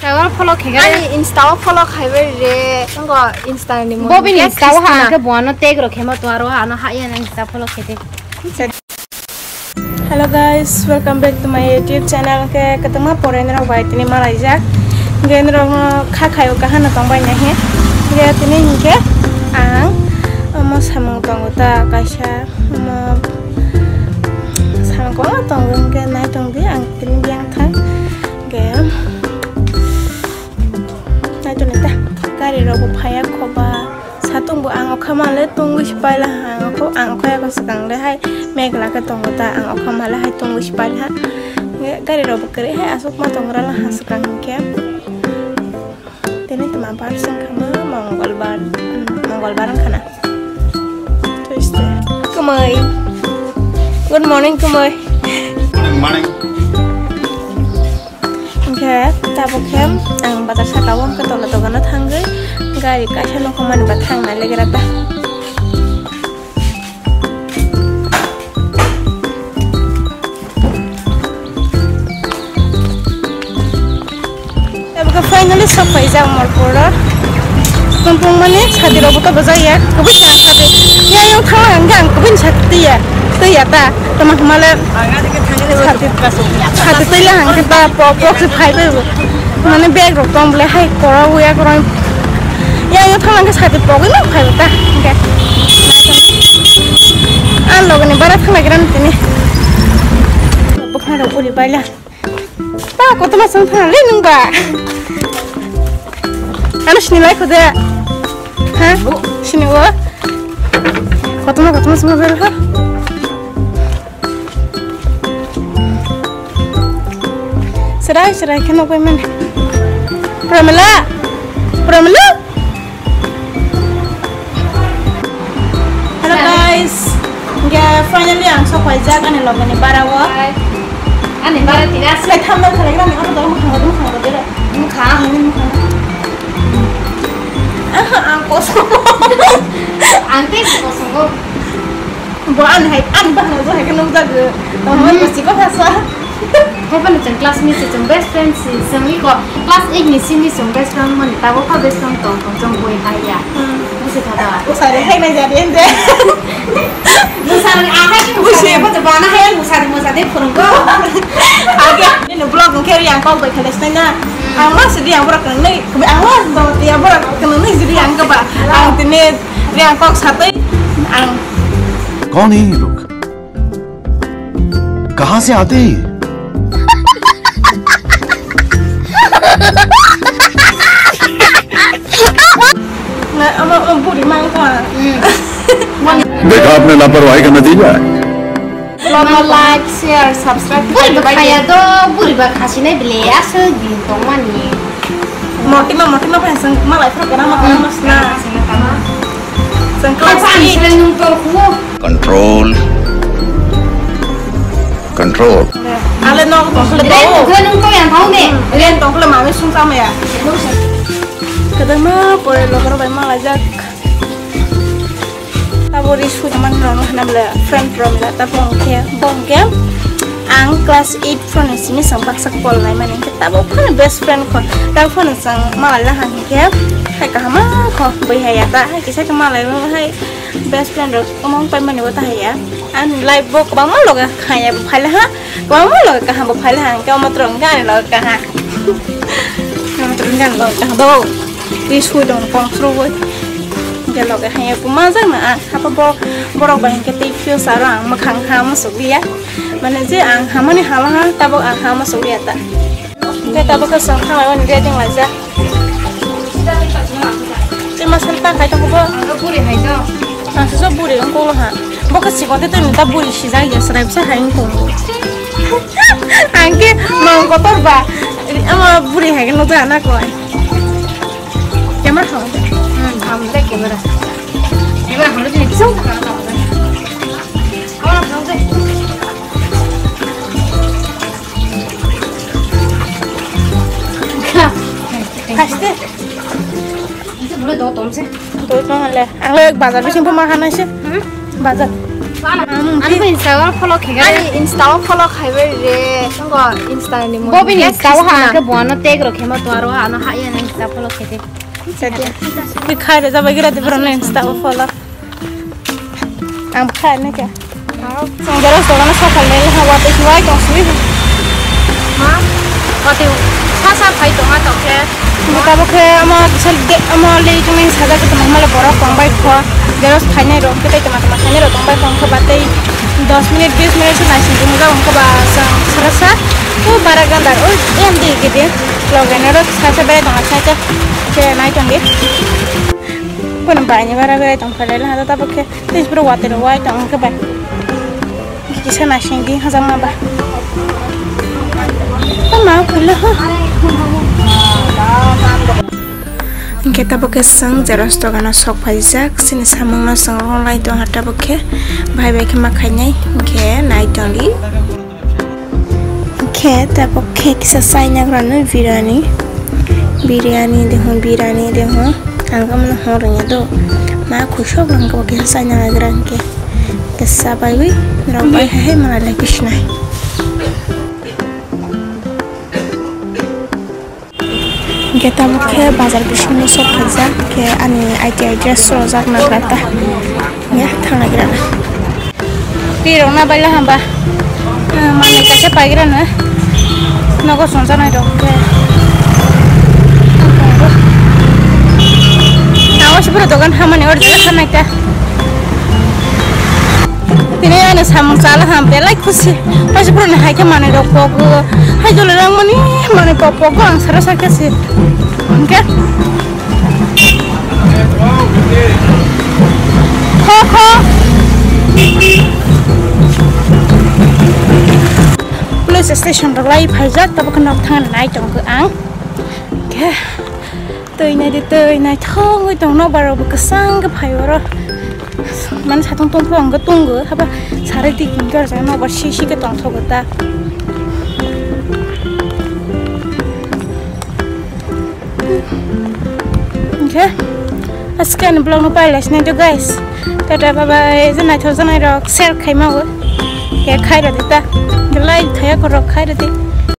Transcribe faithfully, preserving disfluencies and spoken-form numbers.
Tawar follow khe gari. Ani Insta o follow khai bai re. Ngo Insta ni mo. Bobini Insta o ha ke buano tag rok khemo to aro ano ha ya nang Insta follow khe de. Hello guys, welcome back to my YouTube channel. Ke ketema pore nrok bai tini malaijak. Ge nrok no kha khayo kahana tong bai nahi. Ge tini hinke ang omo samung tongo ta kaisa. Omo samung ko tongo hinke nai tong di ang tini yang thang. Ge nai tong ta gari rok bo phaya khoba. Satung bo ang okha male tungwi si paila ha, ang okha, ang okha yago swkang le hai megla khe tongo ta, ang okha male hai tungwi si paila ha. Nge gari rok bo kwrwi hai aswk ma tongra la ha swkang hinkhe. Tini tma bar song khama Mongolbar, hmm, Mongolbar wngkha na. Tuesday. Kwmwi. Good morning, kwmwi. Good morning. Hingke tabuk khe ang bazar saka o hingke tola dogano thangwi gari kaisa nokho mani ba thangna legra ta. Tabuk khe finally sok paijak Morpur o. Tongtong mani sadi rok bo to bwjak ya, kubui sa sadi. Ya yang thangla hingke ang kubui sa twi ya, twi ya ta. Tama hwnmale sati, sati twi la hangke ta pok pok se phai bai bo. Mane bag rok tong bole hai kora uya kora. Ya yo thang hangke sati pogwi no phai bo ta hingke. Ang logo ni bara thang lagi ran tini. Bwkhang rok uri bai la. Ta kotorma song thang le nung ba. Ano sini lai khode. Ha? Sini o. Kotorma kotorma song ber ha. Serai serai khe nokbai mani. Pramila! Pramila! Hello guys. Ge finally ang sok paijak ani logoni bara o. Ani bara tira se. Lai thamdal khalai ani auto dol mukhang dol mukhang dol dera. Mukhang. Aha, ang kosong. Ang te kosong. Bo ani hai, ani bahana bo hai khe nukjago. Tamo bo siko khasa. Hai phano chwng classmate se, chwng best friend se, chwng iko class eight ni simi chwng best friend mani, tabuk pha best friend tong tong chwng bui hai ya. Busi thada. Usari hai nai jadi ende. Usari ahai ni usari bo bana hai usari mo sade phurung ko. Age ni vlog ke yang kau bai khale sna. Ang ma sidi yang borak nai, ang ma do ya borak nai sidi yang ke ba. Ang tini Re ang kok satwi ang. कौन है ये लोग? कहाँ से आते हैं ये? Na ama ama buri mang ko. देखा आपने लापरवाही का नतीजा है। Lama like, share, subscribe. Buri ba khaya do, buri ba khasi nai bile, aswk din tong mani. Motima, motima pa sang malai pro kana ma kana mas na. Sang class eight. Control. Control. Ale no tong khle to. Ren tong khle mami sung sama ya. Kadang ma pore lokor bai malai jak. Tabo ri sui man rong hana bla friend rong la ta bong ke bong ke ang class eight phone simi sang baksa call nai mani ke tabo phone best friend ko ta phone sang malai la hang ke hai kahama ko bai hai ya ta hai kisa ke malai ba hai best friend rok omong pai mani wata hai ya an life bo kwbangma loga khaya phai la ha. Kwbangma loge kaham bo phai le hang ke omo twrwng gani loge kaham. Omo twrwng gani loge kaham do. Twi sui dong kong srugwi. Hingke loge haya bo majak na ang. Hapa bo borok bai hingke tei future o ang mwkhang ha musuk liya. Mane je ang hamani hala ha tabok ang ha musuk liya ta. Hingke tabok khe chwng thanglai mani ready wnglaijak. Tei masa ta khai tongkho bo. Ang khe buri hai do. Ang se so buri wng kolo ha. Bo khe sikon te tei ta buri sijak ya srai bwsa hai wng tongo. Ang khe mang kotor ba. Ama buri hai khe no ta na koi. Camera ha. Hmm, ham de camera. Camera ha de chong ka na. Haste. Itu boleh dua tom sih. Dua tom le. Ang le bazar bising pun makan aja. Hmm? Bazar. Ani Instagram follow khe ani Insta o follow khaibai re. Ngo Insta ni mo. Bo bini Insta o ha ke buano tag ro khema to aro ano ha ya Insta follow khete. Khaire jabai gira de bro Insta o follow. Ang khair ne kya? Ang jara sogana sakal ne ha wa te wai tong sui. Ha? Wa te sa sa phai tong ha tong khe. Tabuk khe ama kisa de ama le jung ni saja ke tong male borok tong bai kho. Jara phainai rok ke tong ma tong phainai rok tong bai kho ba tei dos minute bis minute se nai sing jung jang kho ba sa sara sa. O bara gandar o em di ke de. Loge na rok sa sa bai tong sa sa. Ke nai tong di. Kono bai ni bara bai tong phalai la ha tabuk khe. Tei bro water wai tong khe bai. Kisa nasing di hajang ma ba. Tama kula ha. Hingke tabuk khe chwng Xerox dogano sok phaijak, chini samungno chwng rwlai tong ha tabuk khe bhai bai khe ma khainai hingke nai tong di. Khe tabuk khe kisa chaina grano biriyani, biriyani de hwn, biriyani de hwn, ang khe mano hwn rwngya do, ma khusok ang khe bo kisa chaina nagra hwnkhe, kisa baiwi norok bai hai hai mala lai khe sinai. Hingke tabuk khe bazar bisingo sok khaijak, khe ani I T I dress rojak nagra ta. Ya, thangna gira na. Ri rok na baila hamba. Ah, manwi kaisa pai gira na. Nogo songsa nai rok khe. Awas bro dogan hamani order khanai ta. Tini ani samung chala ham belai khusi. Paisa pura ni hai khe manwi rok pogo. Hai jole rang mani manwi pok pogo ang sara sakhe si. Hingke. Kho kho. Police station rok lai phaijak tabuk khe nok thang nai tong khe ang. Hingke. Twi nai di twi nai thongwi tong nok barok bo kwchang khe phai oro. Mane satung tongphuru ang khe tongo haba sarai twi kin khe rwjak nok bar si si khe tongthogo ta. Hingke aske ani vlog no pai lai sinai do guys. Tata bye bye je naithok janai rok share khai mago. Ke khai rodi ta. Like khaya korok khai rodi.